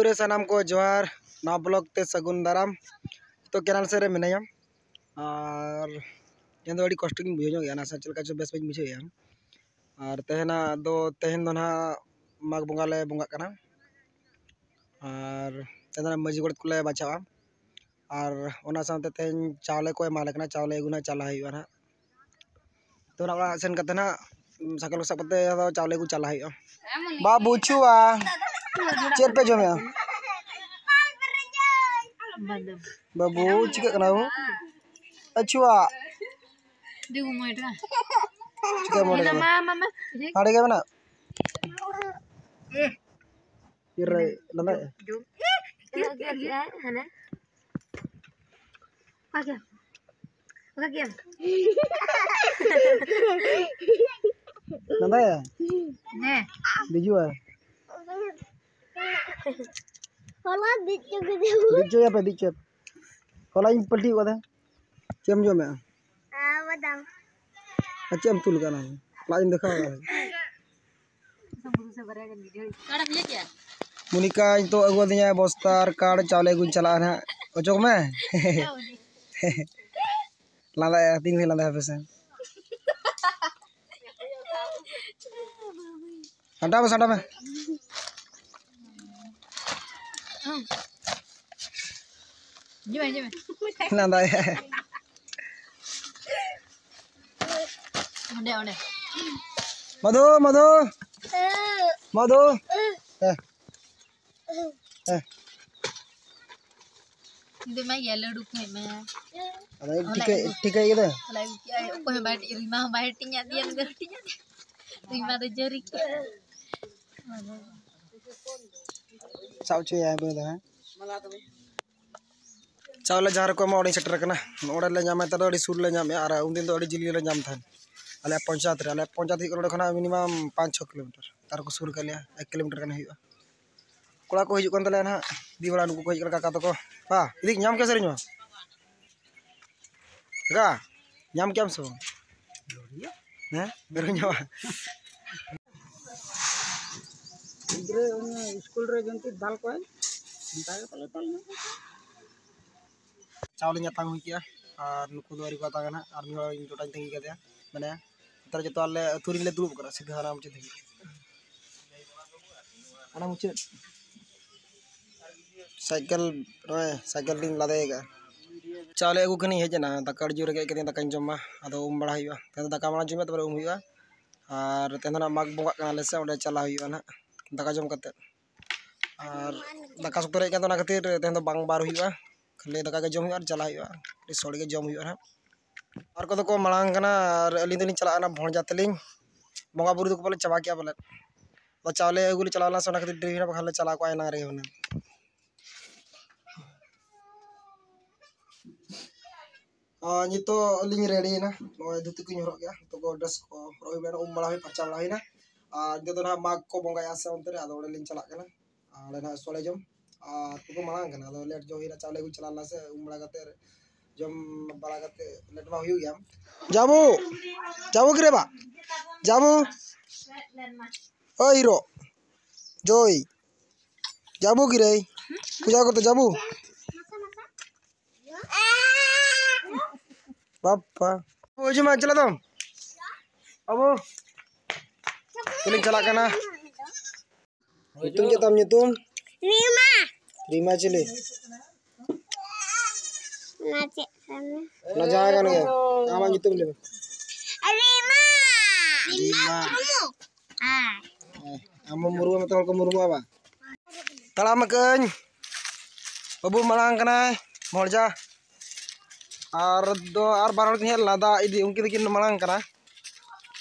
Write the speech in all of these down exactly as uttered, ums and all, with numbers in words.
ᱯᱩᱨᱟᱹ ᱥᱟᱱᱟᱢ ᱠᱚ ᱡᱚᱦᱟᱨ, ᱱᱟᱣᱟ ᱵᱞᱚᱜ ᱛᱮ ᱥᱟᱹᱜᱩᱱ ᱫᱟᱨᱟᱢ᱾ ᱛᱚ ᱠᱮᱱᱟᱞ ᱥᱮᱫ ᱨᱮ ᱢᱤᱱᱟᱹᱧᱟ ᱟᱨ ᱤᱧ ᱫᱚ ᱟᱹᱰᱤ ᱠᱚᱥᱴᱚ ᱜᱤᱧ ᱵᱩᱡᱷᱟᱹᱣ ᱧᱚᱜ ᱜᱮᱭᱟ, ᱱᱟᱥᱮ ᱪᱮᱫ ᱞᱮᱠᱟ ᱪᱚ ᱵᱮᱥ ᱵᱟᱹᱧ ᱵᱩᱡᱷᱟᱹᱣᱮᱫᱼᱟ᱾ ᱟᱨ ᱛᱮᱦᱮᱧᱟᱜ ᱫᱚ, ᱛᱮᱦᱮᱧ ᱫᱚ ᱱᱟᱦᱟᱜ ᱢᱟᱜᱽ ᱵᱚᱸᱜᱟ ᱞᱮ ᱵᱚᱸᱜᱟᱜ ᱠᱟᱱᱟ ᱟᱨ ᱛᱮᱦᱮᱧ ᱫᱚ ᱢᱟᱹᱡᱷᱤ ᱜᱚᱰᱮᱛ ᱠᱚᱞᱮ ᱵᱟᱪᱷᱟᱣᱟ᱾ ᱟᱨ ᱚᱱᱟ ᱥᱟᱶᱛᱮ ᱛᱮᱦᱮᱧ ᱪᱟᱣᱞᱮ ᱠᱚ ᱮᱢᱟᱞᱮ ᱠᱟᱱᱟ, ᱪᱟᱣᱞᱮ ᱟᱹᱜᱩ ᱱᱟᱦᱟᱜ ᱪᱟᱞᱟᱜ ᱦᱩᱭᱩᱜᱼᱟ ᱱᱟᱦᱟᱜ᱾ ᱛᱚ ᱚᱱᱟ ᱚᱲᱟᱜ ᱥᱮᱱ ᱠᱟᱛᱮ ᱱᱟᱦᱟᱜ ᱥᱟᱭᱠᱮᱞ ᱠᱚ ᱥᱟᱵ ᱠᱟᱛᱮ ᱟᱫᱚ ᱪᱟᱣᱞᱮ ᱟᱹᱜᱩ ᱪᱟᱞᱟᱜ ᱦᱩᱭᱩᱜᱼᱟ᱾ ᱵᱟᱵᱩ ᱪᱷᱩᱣᱟ, ᱪᱮᱫ ᱯᱮ ᱡᱚᱢᱮᱜᱼᱟ? ᱵᱟᱹᱵᱩ ᱪᱤᱠᱟᱹᱜ ᱠᱟᱱᱟ ᱵᱟᱹᱵᱩ? ᱟᱪᱪᱷᱩᱣᱟ᱾ ᱪᱤᱠᱟᱹ ᱢᱚᱱᱮ ᱠᱟᱱᱟ? ᱦᱟᱸᱰᱮ ᱜᱮ ᱢᱮᱱᱟᱜ᱾ ᱤᱨᱟᱹᱭ ᱞᱟᱸᱫᱟᱭᱮᱜᱼᱟ᱾ ᱦᱟᱱᱮ᱾ ᱚᱠᱟ ᱜᱮᱭᱟᱢ? ᱚᱠᱟ ᱜᱮᱭᱟᱢ? ᱞᱟᱸᱫᱟᱭᱮᱜᱼᱟ? ᱦᱮᱸ᱾ ᱵᱤᱡᱩᱣᱟ? ᱦᱚᱞᱟ ᱫᱤᱡ ᱪᱚ ᱠᱮᱫᱮ᱾ ᱫᱤᱡ ᱪᱚᱭᱟᱯᱮ, ᱫᱤᱡ ᱪᱚᱭᱟᱯᱮ᱾ ᱦᱚᱞᱟᱧ ᱯᱟᱹᱞᱴᱤ ᱠᱟᱫᱟ᱾ ᱪᱮᱫ ᱮᱢ ᱡᱚᱢᱮᱜᱼᱟ? ᱟᱨ ᱵᱟᱫᱟᱢ᱾ ᱟᱨ ᱪᱮᱫ ᱮᱢ ᱩᱛᱩ ᱞᱮᱠᱟ ᱚᱱᱟ? ᱞᱟᱡ ᱮᱢ ᱫᱮᱠᱷᱟᱣ ᱠᱟᱫᱟ? ᱢᱚᱱᱤᱠᱟ ᱱᱤᱛᱚᱜ ᱟᱹᱜᱩ ᱟᱹᱫᱤᱧᱟ ᱵᱚᱥᱛᱟ ᱟᱨ ᱠᱟᱲ, ᱪᱟᱣᱞᱮ ᱟᱹᱜᱩᱧ ᱪᱟᱞᱟᱜᱼᱟ ᱱᱟᱦᱟᱜ᱾ ᱚᱪᱚᱜ ᱢᱮ᱾ ᱞᱟᱸᱫᱟᱭᱟ, ᱛᱤᱱ ᱜᱷᱟᱹᱲᱤᱡ ᱞᱟᱸᱫᱟᱭᱟ ᱦᱟᱯᱮ ᱥᱮ᱾ ᱥᱟᱢᱴᱟᱣ ᱢᱮ, ᱥᱟᱢᱴᱟᱣ ᱢᱮ᱾ ᱦᱤᱡᱩᱜ ᱢᱮ, ᱦᱤᱡᱩᱜ ᱢᱮ᱾ ᱞᱟᱸᱫᱟᱭᱟ᱾ ᱚᱸᱰᱮ, ᱚᱸᱰᱮ᱾ ᱢᱚᱫᱷᱩ, ᱢᱚᱫᱷᱩ᱾ ᱢᱚᱫᱷᱩ᱾ ᱦᱮᱸ᱾ ᱦᱮᱸ᱾ ᱤᱧ ᱫᱚ ᱮᱢᱟᱭ ᱜᱮᱭᱟ, ᱞᱟᱹᱰᱩ ᱠᱚ ᱮᱢᱟᱭᱟ᱾ ᱟᱫᱚ ᱦᱚᱞᱟᱭ ᱴᱷᱤᱠᱟᱹ, ᱟᱹᱜᱩ, ᱴᱷᱤᱠᱟᱹᱭ ᱠᱮᱫᱟ? ᱦᱚᱞᱟᱭ ᱟᱹᱜᱩ ᱠᱮᱜᱼᱟᱭ, ᱚᱠᱚᱭ ᱦᱚᱸ ᱵᱟᱭ ᱦᱟᱹᱴᱤᱧ, ᱨᱤᱢᱟ ᱦᱚᱸ ᱵᱟᱭ ᱦᱟᱹᱴᱤᱧ ᱟᱫᱮᱭᱟ, ᱩᱱᱤ ᱫᱚ ᱦᱟᱹᱴᱤᱧ ᱟᱫᱮᱭᱟ᱾ ᱨᱤᱢᱟ ᱫᱚ ᱡᱟᱹᱨᱤ ᱠᱮᱜᱼᱟᱭ᱾ ᱥᱟᱵ ᱦᱚᱪᱚᱭᱟᱭ ᱵᱟᱹᱭ ᱫᱚ, ᱦᱮᱸ? ᱪᱟᱣᱞᱮ ᱡᱟᱦᱟᱸ ᱨᱮᱠᱚ ᱮᱢᱟ, ᱚᱸᱰᱮᱧ ᱥᱮᱴᱮᱨ ᱟᱠᱟᱱᱟ᱾ ᱱᱚᱰᱮ ᱞᱮ ᱧᱟᱢᱟ, ᱱᱮᱛᱟᱨ ᱫᱚ ᱟᱹᱰᱤ ᱥᱩᱨ ᱨᱮᱞᱮ ᱧᱟᱢᱮᱜᱼᱟ, ᱟᱨ ᱩᱱᱫᱤᱱ ᱫᱚ ᱟᱹᱰᱤ ᱡᱤᱞᱤᱧ ᱨᱮᱞᱮ ᱧᱟᱢ ᱛᱟᱦᱮᱸᱫ᱾ ᱟᱞᱮᱭᱟᱜ ᱯᱚᱧᱪᱟᱭᱮᱛ ᱨᱮ, ᱟᱞᱮᱭᱟᱜ ᱯᱚᱧᱪᱟᱭᱮᱛ ᱦᱩᱭᱩᱜ ᱠᱟᱱᱟ ᱱᱚᱰᱮ ᱠᱷᱚᱱᱟᱜ ᱢᱤᱱᱤᱢᱟᱢ ᱯᱟᱸᱪ ᱪᱷᱚ ᱠᱤᱞᱳᱢᱤᱴᱟᱨ, ᱛᱟᱨ ᱠᱚ ᱥᱩᱨ ᱠᱟᱜ ᱞᱮᱭᱟ, ᱮᱠ ᱠᱤᱞᱳᱢᱤᱴᱟᱨ ᱜᱟᱱ ᱦᱩᱭᱩᱜᱼᱟ᱾ ᱠᱚᱲᱟ ᱠᱚ ᱦᱤᱡᱩᱜ ᱠᱟᱱ ᱛᱟᱞᱮᱭᱟ ᱱᱟᱦᱟᱜ, ᱫᱤ ᱵᱟᱲᱟ ᱱᱩᱠᱩ ᱠᱚ ᱦᱤᱡᱩᱜ ᱠᱟᱱᱟ, ᱠᱟᱠᱟ ᱛᱟᱠᱚ᱾ ᱯᱟ, ᱤᱫᱤ ᱧᱟᱢ ᱠᱮᱫᱟ ᱥᱮ ᱟᱹᱣᱨᱤ ᱧᱟᱢᱟ? ᱠᱟᱠᱟ, ᱧᱟᱢ ᱠᱮᱫᱟᱢ ᱥᱮ ᱵᱟᱝ? ᱦᱮᱸ, ᱟᱹᱣᱨᱤ ᱧᱟᱢᱟ᱾ ᱨᱮ ᱩᱱᱤ ᱥᱠᱩᱞ ᱨᱮ ᱡᱚᱱᱛᱤ ᱫᱟᱞ ᱠᱚᱣᱟᱭ, ᱚᱱᱠᱟ ᱜᱮ ᱯᱟᱞᱮ ᱫᱟᱞ ᱧᱚᱜ ᱠᱚᱣᱟ᱾ ᱪᱟᱣᱞᱮ ᱧᱟᱯᱟᱢ ᱦᱩᱭ ᱠᱮᱜᱼᱟ ᱟᱨ ᱱᱩᱠᱩ ᱫᱚ ᱟᱹᱣᱨᱤ ᱠᱚ ᱟᱛᱟᱝᱟ ᱱᱟᱦᱟᱜ᱾ ᱟᱨ ᱢᱤᱫ ᱦᱚᱲ ᱤᱧ ᱴᱚᱴᱟᱧ ᱛᱟᱺᱜᱤ ᱠᱟᱫᱮᱭᱟ, ᱢᱮᱱᱟᱭᱟ᱾ ᱱᱮᱛᱟᱨ ᱡᱚᱛᱚ ᱟᱞᱮ ᱟᱹᱛᱩ ᱨᱮᱞᱮ ᱫᱩᱲᱩᱵ ᱠᱟᱱᱟ, ᱥᱤᱫᱷᱟᱹ ᱦᱟᱱᱟ ᱢᱩᱪᱟᱹᱫ ᱫᱷᱟᱹᱵᱤᱡ᱾ ᱦᱟᱱᱟ ᱢᱩᱪᱟᱹᱫ ᱥᱟᱭᱠᱮᱞ, ᱱᱚᱜᱼᱚᱭ ᱥᱟᱭᱠᱮᱞ ᱨᱤᱧ ᱞᱟᱫᱮ ᱠᱟᱜᱼᱟ᱾ ᱪᱟᱣᱞᱮ ᱟᱹᱜᱩ ᱠᱷᱚᱱᱤᱧ ᱦᱮᱡ ᱮᱱᱟ, ᱫᱟᱠᱟ ᱟᱹᱰᱤ ᱡᱳᱨ ᱨᱮᱸᱜᱮᱡ ᱠᱟᱹᱫᱤᱧᱟ, ᱫᱟᱠᱟᱧ ᱡᱚᱢᱟ᱾ ᱟᱫᱚ ᱩᱢ ᱵᱟᱲᱟ ᱦᱩᱭᱩᱜᱼᱟ, ᱛᱮᱦᱮᱧ ᱫᱚ ᱫᱟᱠᱟ ᱢᱟᱲᱟᱝ ᱡᱚᱢ ᱦᱩᱭᱩᱜᱼᱟ, ᱛᱟᱨᱯᱚᱨᱮ ᱩᱢ ᱦᱩᱭᱩᱜᱼᱟ᱾ ᱟᱨ ᱛᱮᱦᱮᱧ ᱫᱚ ᱱᱟᱜ ᱢᱟᱜᱽ ᱵᱚᱸᱜᱟᱜ ᱠᱟᱱᱟᱞᱮ ᱥᱮ, ᱚᱸᱰᱮ ᱪᱟᱞᱟᱜ ᱦᱩᱭᱩᱜᱼᱟ ᱱᱟᱜ ᱫᱟᱠᱟ ᱡᱚᱢ ᱠᱟᱛᱮᱫ᱾ ᱟᱨ ᱫᱟᱠᱟ ᱥᱚᱠᱛᱚ ᱨᱮ ᱦᱮᱡ ᱠᱟᱱ ᱛᱟᱦᱮᱸ, ᱚᱱᱟ ᱠᱷᱟᱹᱛᱤᱨ ᱛᱮᱦᱮᱧ ᱫᱚ ᱵᱟᱝ ᱵᱟᱨ ᱦᱩᱭᱩᱜᱼᱟ, ᱠᱷᱟᱹᱞᱤ ᱫᱟᱠᱟ ᱜᱮ ᱡᱚᱢ ᱦᱩᱭᱩᱜᱼᱟ ᱟᱨ ᱪᱟᱞᱟᱜ ᱦᱩᱭᱩᱜᱼᱟ᱾ ᱟᱹᱰᱤ ᱥᱚᱲᱮ ᱜᱮ ᱡᱚᱢ ᱦᱩᱭᱩᱜᱼᱟ ᱱᱟᱜ᱾ ᱟᱨ ᱠᱚᱫᱚ ᱠᱚ ᱢᱟᱲᱟᱝ ᱠᱟᱱᱟ ᱟᱨ ᱟᱹᱞᱤᱧ ᱫᱚᱞᱤᱧ ᱪᱟᱞᱟᱜ ᱠᱟᱱᱟ ᱵᱷᱚᱸᱡᱟ ᱛᱮᱞᱤᱧ᱾ ᱵᱚᱸᱜᱟ ᱵᱩᱨᱩ ᱫᱚᱠᱚ ᱯᱟᱞᱮ ᱪᱟᱵᱟ ᱠᱮᱜᱼᱟ ᱯᱟᱞᱮᱫ᱾ ᱟᱫᱚ ᱪᱟᱣᱞᱮ ᱟᱹᱜᱩ ᱞᱮ ᱪᱟᱞᱟᱣ ᱞᱮᱱᱟ ᱥᱮ, ᱚᱱᱟ ᱠᱷᱟᱹᱛᱤᱨ ᱰᱮᱨᱤ ᱦᱩᱭᱱᱟ, ᱵᱟᱠᱷᱟᱱ ᱞᱮ ᱪᱟᱞᱟᱣ ᱠᱚᱜᱼᱟ ᱮᱱᱟᱝ ᱨᱮᱜᱮ ᱦᱩᱱᱟᱹᱝ᱾ ᱟᱨ ᱱᱤᱛᱚᱜ ᱞᱤᱧ ᱨᱮᱰᱤᱭᱮᱱᱟ, ᱱᱚᱜᱼᱚᱭ ᱫᱷᱩᱛᱤ ᱠᱚᱧ ᱦᱚᱨᱚᱜ ᱠᱮᱜᱼᱟ, ᱱᱤᱛᱚᱜ ᱠᱚ ᱰᱨᱮᱥ ᱠᱚ ᱦᱚᱨᱚᱜ ᱦᱩᱭ ᱵᱟᱲᱟ, ᱩᱢ ᱵᱟᱲᱟ ᱦᱩᱭ, ᱯᱷᱟᱨᱪᱟ ᱵᱟᱲᱟ ᱦᱩᱭᱱᱟ᱾ ᱟᱨ ᱱᱤᱛᱚᱜ ᱫᱚ ᱱᱟᱦᱟᱜ ᱢᱟᱜᱽ ᱠᱚ ᱵᱚᱸᱜᱟᱭᱟ ᱥᱮ ᱚᱱᱛᱮ ᱨᱮ, ᱟᱫᱚ ᱚᱸᱰᱮ ᱞᱤᱧ ᱪᱟᱞᱟᱜ ᱠᱟᱱᱟ᱾ ᱟᱨ ᱚᱸᱰᱮ ᱱᱟᱦᱟᱜ ᱥᱚᱲᱮ ᱡᱚᱢ, ᱟᱨ ᱠᱚᱠᱚ ᱢᱟᱲᱟᱝ ᱠᱟᱱᱟ, ᱟᱫᱚ ᱞᱮᱴ ᱧᱚᱜ ᱦᱩᱭᱱᱟ, ᱪᱟᱣᱞᱮ ᱟᱹᱜᱩ ᱪᱟᱞᱟᱣ ᱞᱮᱱᱟ ᱥᱮ, ᱩᱢ ᱵᱟᱲᱟ ᱠᱟᱛᱮ, ᱡᱚᱢ ᱵᱟᱲᱟ ᱠᱟᱛᱮ ᱞᱮᱴ ᱢᱟ ᱦᱩᱭᱩᱜ ᱜᱮᱭᱟ᱾ ᱡᱟᱵᱩ, ᱡᱟᱵᱩ ᱜᱤᱨᱮ ᱵᱟ, ᱡᱟᱵᱩ, ᱳᱭ ᱦᱤᱨᱳ, ᱡᱚᱭ, ᱡᱟᱵᱩ ᱜᱤᱨᱮ, ᱯᱩᱡᱟ ᱠᱚᱛᱮ ᱡᱟᱵᱩ᱾ ᱵᱟᱯᱯᱟ᱾ ᱦᱤᱡᱩᱜ ᱢᱟ, ᱪᱟᱞᱟᱜ ᱫᱚ᱾ ᱟᱵᱚ ᱛᱮᱞᱤᱧ ᱪᱟᱞᱟᱜ ᱠᱟᱱᱟ᱾ ᱧᱩᱛᱩᱢ ᱪᱮᱫ ᱛᱟᱢ ᱧᱩᱛᱩᱢ? ᱨᱤᱢᱟ᱾ ᱨᱤᱢᱟ ᱪᱤᱞᱤ? ᱚᱱᱟ ᱪᱮᱫ ᱠᱟᱱᱟ? ᱚᱱᱟ ᱡᱟᱦᱟᱸ ᱠᱟᱱ ᱜᱮ᱾ ᱟᱢᱟᱜ ᱧᱩᱛᱩᱢ ᱞᱟᱹᱭ ᱢᱮ᱾ ᱨᱤᱢᱟ᱾ ᱨᱤᱢᱟ᱾ ᱨᱤᱢᱟ ᱢᱩᱨᱢᱩ᱾ ᱦᱮᱸ᱾ ᱟᱢ ᱦᱚᱸ ᱢᱩᱨᱢᱩ, ᱡᱚᱛᱚ ᱦᱚᱲ ᱠᱚ ᱢᱩᱨᱢᱩᱜᱼᱟ ᱵᱟ? ᱛᱟᱲᱟᱢ ᱟᱠᱟᱹᱧ᱾ ᱵᱟᱹᱵᱩ ᱢᱟᱲᱟᱝ ᱠᱟᱱᱟᱭ, ᱢᱚᱨᱡᱟ᱾ ᱟᱨ ᱫᱚ ᱟᱨ ᱵᱟᱨ ᱦᱚᱲ ᱠᱤᱱ ᱦᱮᱡ ᱞᱮᱱᱟ, ᱫᱟᱜ ᱤᱫᱤ, ᱩᱱᱠᱤᱱ ᱫᱚᱠᱤᱱ ᱢᱟᱲᱟᱝ ᱠᱟᱱᱟ᱾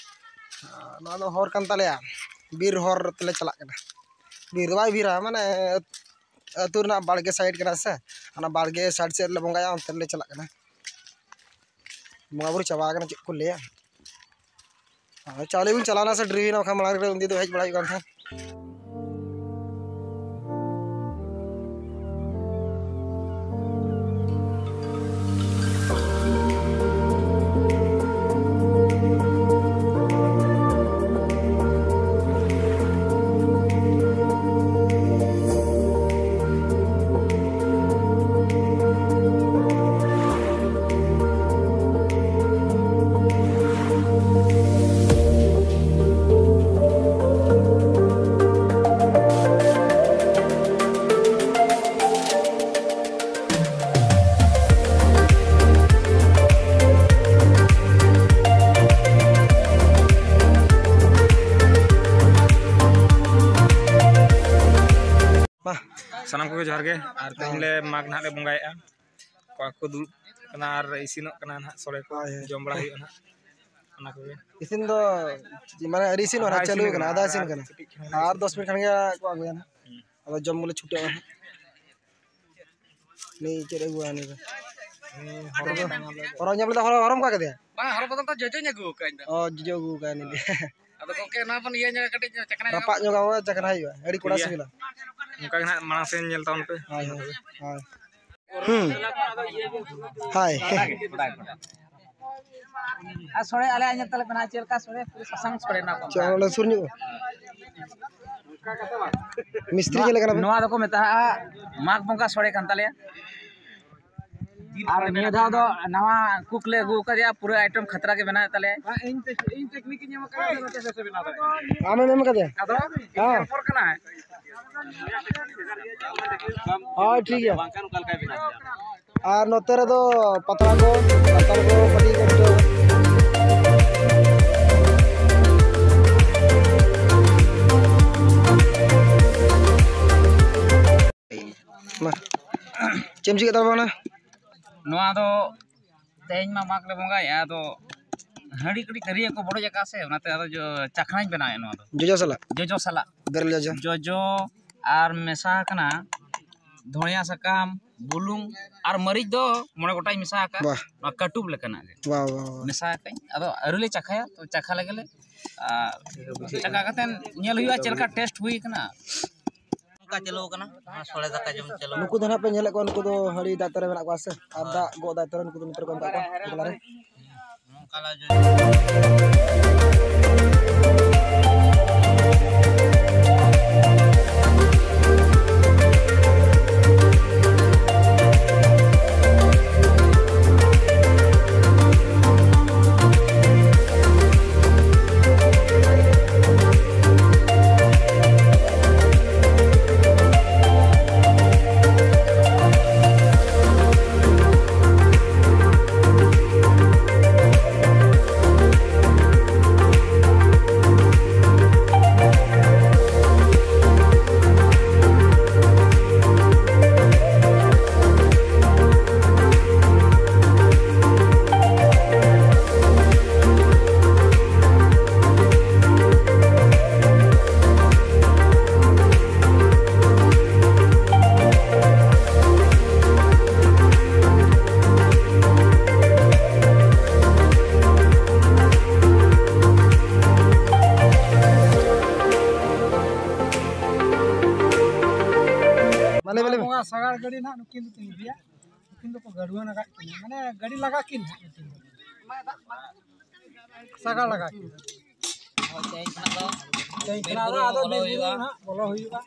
ᱱᱚᱣᱟ ᱫᱚ ᱦᱚᱨ ᱠᱟᱱ ᱛᱟᱞᱮᱭᱟ, ᱵᱤᱨ ᱦᱚᱨ ᱛᱮᱞᱮ ᱪᱟᱞᱟᱜ ᱠᱟᱱᱟ᱾ ᱵᱤᱨ ᱫᱚ ᱵᱟᱭ ᱵᱤᱨᱟ, ᱢᱟᱱᱮ ᱟᱹᱛᱩ ᱨᱮᱱᱟᱜ ᱵᱟᱲᱜᱮ ᱥᱟᱭᱤᱰ ᱠᱟᱱᱟ ᱥᱮ, ᱚᱱᱟ ᱵᱟᱲᱜᱮ ᱥᱟᱭᱤᱰ ᱥᱮᱫ ᱞᱮ ᱵᱚᱸᱜᱟᱭᱟ, ᱚᱱᱛᱮ ᱞᱮ ᱪᱟᱞᱟᱜ ᱠᱟᱱᱟ᱾ ᱵᱚᱸᱜᱟ ᱵᱩᱨᱩ ᱪᱟᱵᱟ ᱟᱠᱟᱱᱟ, ᱪᱮᱫ ᱠᱚ ᱞᱟᱹᱭᱟ᱾ ᱟᱨ ᱪᱟᱣᱞᱮ ᱵᱚᱱ ᱪᱟᱞᱟᱣ ᱞᱮᱱᱟ ᱥᱮ ᱰᱨᱤᱣᱤ ᱱᱟ, ᱵᱟᱠᱷᱟᱱ ᱢᱟᱲᱟᱝ ᱨᱮ ᱩᱱᱫᱤᱱ ᱫᱚ ᱦᱮᱡ ᱵᱟᱲᱟ ᱦᱩᱭᱩᱜ ᱠᱟᱱ ᱛᱟᱦᱮᱸᱫ᱾ ᱥᱟᱱᱟᱢ ᱠᱚᱜᱮ ᱡᱚᱦᱟᱨ ᱜᱮ᱾ ᱟᱨ ᱛᱮᱦᱮᱧ ᱞᱮ ᱢᱟᱜᱽ ᱱᱟᱦᱟᱜ ᱞᱮ ᱵᱚᱸᱜᱟᱭᱮᱫᱼᱟ᱾ ᱠᱚᱲᱟ ᱠᱚ ᱫᱩᱲᱩᱵ ᱠᱟᱱᱟ ᱟᱨ ᱤᱥᱤᱱᱚᱜ ᱠᱟᱱᱟ ᱱᱟᱦᱟᱜ, ᱥᱚᱲᱮ ᱠᱚ ᱦᱳᱭ, ᱦᱳᱭ᱾ ᱡᱚᱢ ᱵᱟᱲᱟ ᱦᱩᱭᱩᱜᱼᱟ ᱱᱟᱦᱟᱜ, ᱚᱱᱟ ᱠᱚᱜᱮ᱾ ᱤᱥᱤᱱ ᱫᱚ ᱢᱟᱱᱮ ᱟᱹᱣᱨᱤ ᱤᱥᱤᱱᱚᱜᱼᱟ, ᱟᱫᱷᱟ ᱪᱟᱹᱞᱩ ᱤᱥᱤᱱ ᱠᱟᱱᱟ, ᱟᱠᱟᱱᱟ, ᱟᱫᱷᱟ ᱟᱨ ᱤᱥᱤᱱ ᱠᱟᱱᱟ᱾ ᱠᱟᱹᱴᱤᱡ ᱠᱷᱟᱱ ᱟᱨ ᱫᱚᱥ ᱢᱤᱱᱤᱴ ᱠᱷᱟᱱ ᱜᱮ ᱠᱚ ᱟᱹᱜᱩᱭᱟ ᱱᱟᱦᱟᱜ᱾ ᱦᱩᱸ᱾ ᱟᱫᱚ ᱡᱚᱢ ᱵᱚᱞᱮ ᱪᱷᱩᱴᱟᱹᱜᱼᱟ ᱱᱟᱦᱟᱜ᱾ ᱱᱩᱭ ᱪᱮᱫ ᱮ ᱟᱹᱜᱩᱣᱟ ᱱᱩᱭ ᱫᱚ? ᱦᱚᱨᱚ ᱫᱚ ᱦᱚᱨᱚ ᱧᱟᱢ ᱞᱮᱫᱟ, ᱦᱚᱨᱚ, ᱦᱚᱨᱚᱢ ᱠᱟᱜ ᱠᱮᱫᱮᱭᱟ? ᱵᱟᱝ, ᱦᱚᱨᱚ ᱵᱚᱫᱚᱞ ᱫᱚ ᱡᱚᱡᱚᱧ ᱟᱹᱜᱩ ᱟᱠᱟᱫ ᱤᱧ ᱫᱚ᱾ ᱚ, ᱡᱚᱡᱚ ᱟᱹᱜᱩ ᱟᱠᱟᱫ ᱱᱩᱭ ᱫᱚ᱾ ᱟᱫᱚ ᱜᱚᱝᱠᱮ, ᱱᱚᱣᱟ ᱵᱚᱱ ᱤᱭᱟᱹ ᱧᱚᱜᱟ, ᱠᱟᱹᱴᱤᱡ ᱪᱟᱠᱷᱱᱟ ᱧᱚᱜᱟ᱾ ᱨᱟᱯᱟᱜ ᱧᱚᱜᱟ ᱵᱚ, ᱪᱟᱠᱷᱱᱟ ᱦᱩᱭᱩᱜᱼᱟ, ᱟᱹᱰᱤ ᱠᱚᱲᱟ ᱴᱷᱤᱠ ᱜᱮᱭᱟ᱾ ᱥᱤᱵᱤᱞᱟ᱾ ᱚᱱᱠᱟ ᱜᱮ ᱱᱟᱦᱟᱜ ᱢᱟᱲᱟᱝ ᱥᱮᱱ ᱧᱮᱞ ᱛᱟᱵᱚᱱ ᱯᱮ᱾ ᱦᱳᱭ, ᱦᱳᱭ, ᱦᱳᱭ᱾ ᱦᱩᱸ᱾ ᱦᱟᱭ᱾ ᱟᱨ ᱥᱚᱲᱮ ᱟᱞᱮᱭᱟᱜ ᱧᱮᱞ ᱛᱟᱞᱮ ᱯᱮ ᱱᱟᱦᱟᱜ, ᱪᱮᱫ ᱞᱮᱠᱟ ᱥᱚᱲᱮ? ᱯᱩᱨᱟᱹ ᱥᱟᱥᱟᱝ ᱥᱚᱲᱮ ᱱᱚᱣᱟ ᱠᱚ᱾ ᱪᱚ, ᱚᱸᱰᱮ ᱥᱩᱨ ᱧᱚᱜ᱾ ᱢᱤᱥᱛᱨᱤ ᱪᱮᱫ ᱞᱮᱠᱟᱱᱟ ᱯᱮ? ᱱᱚᱣᱟ ᱫᱚᱠᱚ ᱢᱮᱛᱟᱜᱼᱟ ᱢᱟᱜᱽ ᱵᱚᱸᱜᱟ ᱥᱚᱲᱮ ᱠᱟᱱ ᱛᱟᱞᱮᱭᱟ᱾ ᱟᱨ ᱱᱤᱭᱟᱹ ᱫᱷᱟᱣ ᱫᱚ ᱱᱟᱣᱟ ᱠᱩᱠ ᱞᱮ ᱟᱹᱜᱩ ᱟᱠᱟᱫᱮᱭᱟ, ᱯᱩᱨᱟᱹ ᱟᱭᱴᱮᱢ ᱠᱷᱟᱛᱨᱟ ᱜᱮ ᱵᱮᱱᱟᱣᱮᱫ ᱛᱟᱞᱮᱭᱟ᱾ ᱤᱧ ᱛᱮᱠ-, ᱤᱧ ᱛᱮᱠᱱᱤᱠ ᱤᱧ ᱮᱢ ᱟᱠᱟᱫᱟ, ᱱᱚᱛᱮ ᱥᱮ ᱵᱮᱱᱟᱣ ᱫᱟᱲᱮᱭᱟᱜᱼᱟ᱾ ᱟᱢᱮᱢ ᱮᱢ ᱟᱠᱟᱫᱮᱭᱟ? ᱟᱫᱚ ᱦᱮᱸ᱾ ᱯᱚᱨ ᱠᱟᱱᱟᱭ᱾ ᱦᱳᱭ, ᱴᱷᱤᱠ ᱜᱮᱭᱟ᱾ ᱵᱟᱝᱠᱷᱟᱱ ᱚᱠᱟ ᱞᱮᱠᱟᱭ ᱵᱮᱱᱟᱣ ᱠᱮᱭᱟ? ᱟᱨ ᱱᱚᱛᱮ ᱨᱮᱫᱚ ᱯᱟᱛᱲᱟ ᱠᱚ, ᱯᱟᱛᱲᱟ ᱠᱚ ᱯᱟᱹᱴᱤ ᱠᱚ ᱪᱷᱩᱴᱟᱹᱣ᱾ ᱢᱟ, ᱪᱮᱫ ᱮᱢ ᱪᱤᱠᱟᱹᱭᱮᱫ ᱛᱟᱵᱚᱱᱟ? ᱱᱚᱣᱟ ᱫᱚ ᱛᱮᱦᱮᱧ ᱢᱟ ᱢᱟᱜᱽ ᱞᱮ ᱵᱚᱸᱜᱟᱭᱮᱫᱼᱟ, ᱟᱫᱚ ᱦᱟᱺᱰᱤ ᱠᱟᱹᱴᱤᱡ ᱛᱟᱹᱨᱤᱭᱟᱹ ᱠᱚ ᱵᱚᱰᱚᱡ ᱟᱠᱟᱫᱼᱟ ᱥᱮ, ᱚᱱᱟᱛᱮ ᱟᱫᱚ ᱡᱚ-, ᱪᱟᱠᱷᱱᱟᱧ ᱵᱮᱱᱟᱣᱮᱫᱼᱟ ᱱᱚᱣᱟ ᱫᱚ᱾ ᱡᱚᱡᱚ ᱥᱟᱞᱟᱜ? ᱡᱚᱡᱚ ᱥᱟᱞᱟᱜ᱾ ᱵᱮᱨᱮᱞ ᱡᱚᱡᱚ? ᱡᱚᱡᱚ ᱟᱨ ᱢᱮᱥᱟ ᱟᱠᱟᱱᱟ ᱫᱷᱚᱱᱤᱭᱟᱹ ᱥᱟᱠᱟᱢ, ᱵᱩᱞᱩᱝ ᱟᱨ ᱢᱟᱹᱨᱤᱪ ᱫᱚ ᱢᱚᱬᱮ ᱜᱚᱴᱟᱧ ᱢᱮᱥᱟ ᱟᱠᱟᱫᱼᱟ᱾ ᱵᱟᱦ᱾ ᱱᱚᱣᱟ ᱠᱟᱹᱴᱩᱵ ᱞᱮᱠᱟᱱᱟᱜ ᱜᱮ᱾ ᱵᱟᱦ, ᱵᱟᱦ, ᱵᱟᱦ᱾ ᱢᱮᱥᱟ ᱟᱠᱟᱫᱟᱹᱧ᱾ ᱟᱫᱚ ᱟᱹᱣᱨᱤ ᱞᱮ ᱪᱟᱠᱷᱟᱭᱟ, ᱛᱚ ᱪᱟᱠᱷᱟ ᱞᱮᱜᱮ ᱞᱮ᱾ ᱟᱨ ᱪᱟᱠᱷᱟ ᱠᱟᱛᱮᱫ ᱧᱮᱞ ᱦᱩᱭᱩᱜᱼᱟ ᱪᱮᱫ ᱞᱮᱠᱟ ᱴᱮᱥᱴ ᱦᱩᱭ ᱠᱟᱱᱟ᱾ ᱱᱚᱝᱠᱟ ᱪᱟᱹᱞᱩ ᱟᱠᱟᱱᱟ, ᱥᱚᱲᱮ ᱫᱟᱠᱟ ᱡᱚᱢ ᱪᱟᱹᱞᱩ ᱱᱩᱠᱩ ᱫᱚ ᱟᱠᱟᱱᱟ᱾ ᱱᱟᱦᱟᱜ ᱯᱮ ᱧᱮᱞᱮᱫ ᱠᱚᱣᱟ, ᱱᱩᱠᱩ ᱫᱚ ᱦᱟᱺᱰᱤ ᱫᱟᱜ ᱛᱟᱨᱮ ᱢᱮᱱᱟᱜ ᱠᱚᱣᱟ ᱥᱮ, ᱟᱨ ᱦᱳᱭ᱾ ᱫᱟᱜ ᱜᱚᱜ ᱫᱟᱜ ᱛᱟᱨᱮ ᱱᱩᱠᱩ ᱫᱚ ᱱᱚᱛᱮ ᱨᱮᱠᱚ ᱮᱢ ᱠᱟᱜ ᱠᱚᱣᱟ, ᱵᱟᱯᱞᱟ ᱨᱮ᱾ ᱱᱚᱝᱠᱟ ᱞᱮ ᱡᱚᱢ᱾ ᱞᱟᱹᱭ ᱢᱮ, ᱞᱟᱹᱭ ᱢᱮ᱾ ᱵᱚᱸᱜᱟ ᱥᱟᱜᱟᱲ ᱜᱟᱹᱰᱤ ᱱᱟᱦᱟᱜ ᱱᱩᱠᱤᱱ ᱫᱚᱠᱤᱱ ᱤᱫᱤᱭᱟ᱾ ᱱᱩᱠᱤᱱ ᱫᱚᱠᱚ ᱜᱟᱹᱰᱩᱣᱟᱹ ᱞᱟᱜᱟᱜ ᱠᱤᱱᱟ, ᱢᱟᱱᱮ ᱜᱟᱹᱰᱤ ᱞᱟᱜᱟ ᱠᱤᱱ ᱱᱟᱦᱟᱜ ᱱᱩᱠᱤᱱ ᱫᱚ᱾ ᱥᱟᱜᱟᱲ ᱞᱟᱜᱟ ᱠᱤᱱ᱾ ᱦᱳᱭ, ᱛᱮᱦᱮᱧ ᱠᱷᱚᱱᱟᱜ ᱫᱚ ᱛᱮᱦᱮᱧ ᱠᱷᱚᱱᱟᱜ ᱫᱚ ᱟᱫᱚ ᱵᱤᱨ ᱵᱩᱨᱩ ᱵᱚᱞᱚ ᱦᱩᱭᱩᱜᱼᱟ᱾ ᱱᱟᱦᱟᱜ ᱵᱚᱞᱚ ᱦᱩᱭᱩᱜᱼᱟ᱾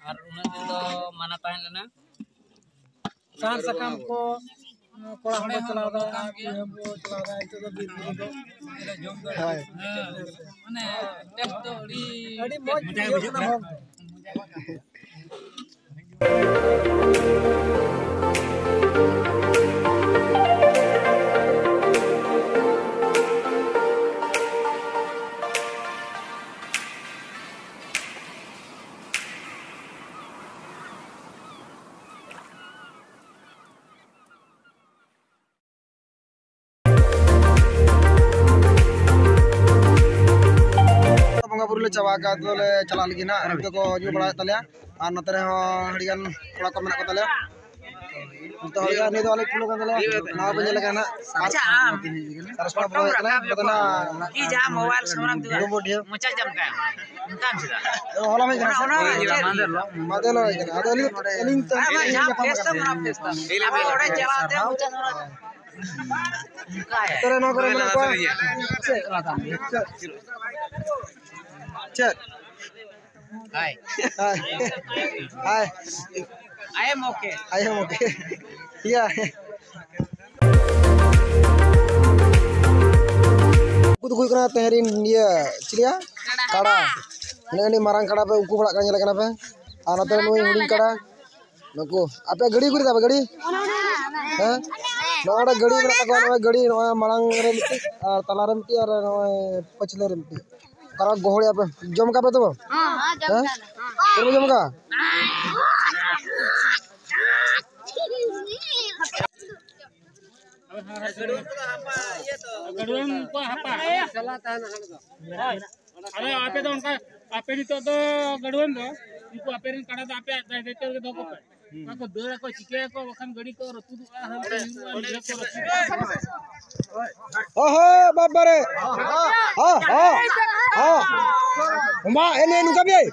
ᱟᱨ ᱩᱱᱟᱹᱜ ᱫᱤᱱ ᱫᱚ ᱢᱟᱱᱟ ᱛᱟᱦᱮᱸ ᱞᱮᱱᱟ᱾ ᱥᱟᱦᱟᱱ ᱥᱟᱠᱟᱢ ᱠᱚ, ᱠᱚᱲᱟ ᱦᱚᱸ ᱠᱚ ᱪᱟᱞᱟᱣ ᱫᱟᱲᱮᱭᱟᱜᱼᱟ, ᱠᱩᱲᱤ ᱦᱚᱸ ᱠᱚ ᱪᱟᱞᱟᱣ ᱫᱟᱲᱮᱭᱟᱜᱼᱟ᱾ ᱱᱤᱛᱚᱜ ᱫᱚ ᱵᱤᱨ ᱵᱩᱨᱩ ᱫᱚ ᱦᱳᱭ᱾ ᱦᱮᱸ, ᱢᱟᱱᱮ ᱴᱮᱥᱴ ᱫᱚ ᱟᱹᱰᱤ ᱟᱹᱰᱤ ᱢᱚᱡᱽ ᱵᱩᱡᱷᱟᱹᱜ ᱠᱟᱱᱟ ᱦᱚᱲ ᱫᱚ᱾ ᱵᱚᱸᱜᱟ ᱵᱩᱨᱩ ᱞᱮ ᱪᱟᱵᱟ ᱟᱠᱟᱫ, ᱟᱫᱚ ᱞᱮ ᱪᱟᱞᱟᱜ ᱞᱟᱹᱜᱤᱫ ᱱᱟᱜ᱾ ᱱᱚᱛᱮ ᱠᱚ ᱧᱩ ᱵᱟᱲᱟᱭᱮᱫ ᱛᱟᱞᱮᱭᱟ ᱟᱨ ᱱᱚᱛᱮ ᱨᱮᱦᱚᱸ ᱟᱹᱰᱤ ᱜᱟᱱ ᱠᱚᱲᱟ ᱠᱚ ᱢᱮᱱᱟᱜ ᱠᱚ ᱛᱟᱞᱮᱭᱟ᱾ ᱱᱤᱛᱚᱜ ᱦᱚᱸ ᱱᱤᱭᱟᱹ ᱫᱚ ᱟᱞᱮ ᱯᱩᱨᱟᱹ ᱠᱟᱱ ᱛᱟᱞᱮᱭᱟ᱾ ᱱᱚᱣᱟ ᱵᱚᱱ ᱧᱮᱞ ᱠᱟᱱᱟ ᱱᱟᱜ᱾ ᱟᱪᱪᱷᱟ, ᱟᱢ ᱛᱟᱨᱟᱥ ᱠᱚᱲᱟ ᱯᱷᱳᱴᱳᱢ ᱵᱚᱞᱚ ᱦᱩᱭᱩᱜ ᱠᱟᱱᱟ᱾ ᱨᱟᱠᱟᱵ ᱱᱚᱛᱮ ᱱᱟᱜ ᱠᱚ, ᱠᱤ ᱡᱟᱦᱟᱸ ᱢᱳᱵᱟᱭᱤᱞ ᱥᱟᱢᱨᱟᱢ ᱫᱩᱲᱩᱵ ᱰᱩᱢᱵᱩ ᱰᱷᱮᱣ᱾ ᱢᱚᱪᱟ ᱪᱟᱢᱠᱟᱭ ᱢᱮ᱾ ᱚᱱᱠᱟᱱ ᱪᱮᱫᱟᱜ? ᱦᱚᱞᱟ ᱦᱩᱭ ᱠᱟᱱᱟ ᱥᱮ? ᱚᱱᱟ ᱦᱚᱸ ᱢᱟᱫᱮᱨ ᱦᱤᱞᱳᱜ ᱦᱩᱭ ᱠᱟᱱᱟ᱾ ᱟᱫᱚ ᱟᱹᱞᱤᱧ, ᱟᱹᱞᱤᱧ ᱛᱚ ᱟᱨ ᱵᱟᱝ ᱡᱟᱦᱟᱸ ᱧᱟᱯᱟᱢ ᱯᱷᱮᱥ ᱛᱟᱢ ᱠᱟᱱᱟ᱾ ᱚᱱᱟ ᱯᱷᱮᱥ ᱛᱟᱢ᱾ ᱟᱵᱚ ᱚᱸᱰᱮ ᱪᱟᱞᱟᱣ ᱛᱮ ᱢᱚᱪᱟ ᱥᱟᱢᱨᱟᱢ ᱛᱟᱦᱞᱮ ᱱᱚᱣᱟ ᱠᱚᱨᱮ ᱢᱮᱱᱟᱜ ᱠᱚᱣᱟ᱾ ᱪᱮᱫ? ᱪᱮᱫ? ᱦᱟᱭ᱾ ᱦᱟᱭ᱾ ᱦᱟᱭ᱾ I am okay. I am okay. ᱤᱭᱟ᱾ ᱩᱱᱠᱩ ᱫᱚᱠᱚ ᱦᱩᱭᱩᱜ ᱠᱟᱱᱟ ᱛᱮᱦᱮᱧ ᱨᱤᱱ ᱤᱭᱟᱹ ᱪᱤᱞᱤᱭᱟ? ᱠᱟᱲᱟ᱾ ᱠᱟᱲᱟ᱾ ᱱᱮᱜᱼᱮ ᱱᱤᱭᱟᱹ ᱢᱟᱨᱟᱝ ᱠᱟᱲᱟ ᱯᱮ ᱩᱱᱠᱩ ᱵᱟᱲᱟᱜ ᱠᱟᱱᱟ, ᱧᱮᱞ ᱠᱟᱱᱟ ᱯᱮ᱾ ᱟᱨ ᱱᱚᱛᱮ ᱨᱮ ᱱᱩᱭ ᱦᱩᱰᱤᱧ ᱠᱟᱲᱟ᱾ ᱱᱩᱠᱩ, ᱟᱯᱮ ᱜᱟᱹᱰᱤ ᱟᱹᱜᱩ ᱞᱮᱫᱟ ᱯᱮ ᱜᱟᱹᱰᱤ? ᱦᱮᱸ? ᱱᱚᱜᱼᱚ ᱱᱚᱰᱮ ᱜᱟᱹᱰᱤ ᱢᱮᱱᱟᱜ ᱛᱟᱠᱚᱣᱟ, ᱱᱚᱜᱼᱚᱭ ᱜᱟᱹᱰᱤ, ᱱᱚᱜᱼᱚᱭ ᱢᱟᱲᱟᱝ ᱨᱮ ᱢᱤᱫᱴᱤᱡ, ᱟᱨ ᱛᱟᱞᱟ ᱨᱮ ᱢᱤᱫᱴᱤᱡ, ᱟᱨ ᱱᱚᱜᱼᱚᱭ ᱯᱟᱹᱪᱷᱞᱟᱹ ᱨᱮ ᱢᱤᱫᱴᱤᱡ᱾ ᱠᱟᱨᱚᱱ ᱜᱚᱦᱚᱲᱮᱜᱼᱟ ᱯᱮ, ᱡᱚᱢ ᱠᱟᱜ ᱯᱮ ᱛᱚ? ᱦᱮᱸ, ᱦᱮᱸ, ᱡᱚᱢ ᱦᱮᱸ? ᱠᱟᱜ ᱞᱮ᱾ ᱦᱮᱸ᱾ ᱪᱮᱫ ᱯᱮ ᱡᱚᱢ ᱠᱟᱜᱼᱟ? ᱜᱟᱹᱰᱩᱣᱟᱹ ᱠᱚ ᱦᱟᱯᱟ᱾ ᱟᱫᱚ ᱟᱯᱮ ᱫᱚ ᱚᱱᱠᱟ, ᱟᱯᱮ ᱱᱤᱛᱚᱜ ᱫᱚ ᱜᱟᱹᱰᱩᱣᱟᱹ ᱫᱚ, ᱩᱱᱠᱩ ᱟᱯᱮ ᱨᱮᱱ ᱠᱟᱰᱟ ᱫᱚ ᱟᱯᱮᱭᱟᱜ ᱫᱟᱭ ᱫᱟᱭᱤᱛᱛᱚ ᱨᱮᱜᱮ ᱫᱚᱦᱚ ᱠᱚᱯᱮ᱾ ᱚᱠᱟ ᱠᱚ ᱫᱟᱹᱲ ᱟᱠᱚ, ᱪᱤᱠᱟᱹᱭᱟᱠᱚ, ᱵᱟᱠᱷᱟᱱ ᱜᱟᱹᱰᱤ ᱠᱚ ᱨᱟᱹᱯᱩᱫᱚᱜᱼᱟ, ᱦᱟᱱᱛᱮ ᱧᱩᱨᱩᱜᱼᱟ, ᱱᱤᱭᱟᱹ ᱠᱚ ᱨᱟᱹᱯᱩᱫᱚᱜᱼᱟ᱾ ᱚᱦᱚ, ᱵᱟᱵᱟᱨᱮ᱾ ᱦᱟ, ᱦᱟ, ᱦᱟ᱾ ᱚᱢᱟ, ᱮᱱᱮ ᱱᱩᱠᱟ ᱵᱤᱭᱟᱭ᱾